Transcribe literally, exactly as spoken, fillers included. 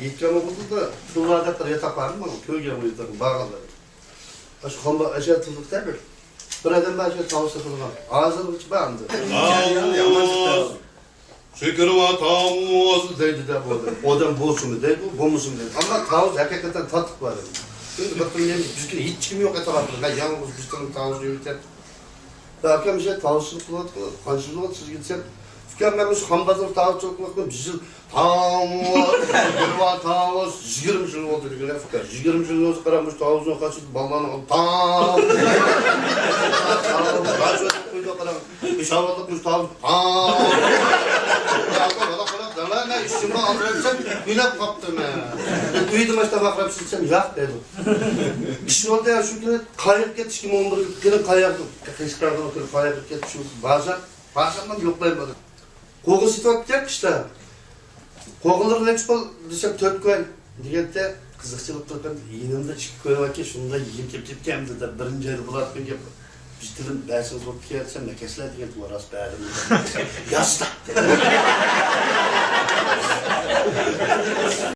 يېتكەن ۋاقتىدا تىللا دەپ بىر ياتاق بارمۇ؟ كۆرگەن ياتاق بارغانلار. ئاشۇ خامبا ئەشە تىللىق دەپ بىر ئادەم بار، ئەشە تاۋۇز سېتىدىغان. ھازىرغىچە بار ئەمدى. تاۋۇز، شۈكۈر ۋە تاۋۇز دەيدۇ دەپ ئادەم. ئادەم بولسىمۇ دەيدۇ، بولمىسىمۇ دەيدۇ. ئەمما تاۋۇز ھەقىقەتەن تاتلىق بار ئەمدى. چۈنكى بىر تۈرلۈم يەمچۈك بىزگە ھېچ كىم يوق ئەتراپىدا. مەن يالغۇز بىر تۈرلۈم تاۋۇز يەيمەن. ئاكام شۇ تاۋۇزچىلىق قىلىۋاتىدۇ، قانچە يىل بولدى سىزگە دېسەم، ئۇكام، مەن مۇشۇ خام بازار تاۋۇزچىلىق قىلىۋاتىمەن، بىر يىل تاۋۇز، بىر ۋار تاۋۇز، يىگىرمە يىل بولدى دېگەن ئۇكا. يىگىرمە يىل بولسا قاراڭ، مۇشۇ تاۋۇزنىڭ قاچىدا بالىلارنى ئالدى تاۋۇز، تاۋۇز، قاچىۋېتىپ قويدى قاراڭ. پېشاۋاللىق مۇشۇ تاۋۇز، تاۋۇز. ئاكا، بالا قاراڭ، دەڭلار، مەن ئىشىمنى ئالدىرىپ دېسەم، ئۆيلەپ قاپتىمەن. ئۆيدە ماشتا ۋاقراپ دېسەم، ياق دەيدۇ. ئىش بولدى، شۇ كۈنى قاياققا كەتتى، ئىككى مىڭ ئون بىر يىلى قاياققا، قېشىقلارغا كىرىپ قاياققا كەتتى، شۇ بارسام، بارسام يوقلايمىدى. قوغۇن سېتىۋاپتىكەن قىشتا. قوغۇنلىرى نەچچە پۇل دېسەم، تۆت كوي دېگەندە، قىزىقچىلىق قىلىپ، يېنىمدا ئىككى كوي باركەن، شۇندا يېگۈم كېلىپ كېتىپتىكەن دەپ، بىرىنچى ئايدا بولاتتىكەن گەپ. بىر تىلىم بەرسىڭىز بوپتىكەن دېسەم، مەكەسلەر دېگەن، راست بەردىم. ياستا.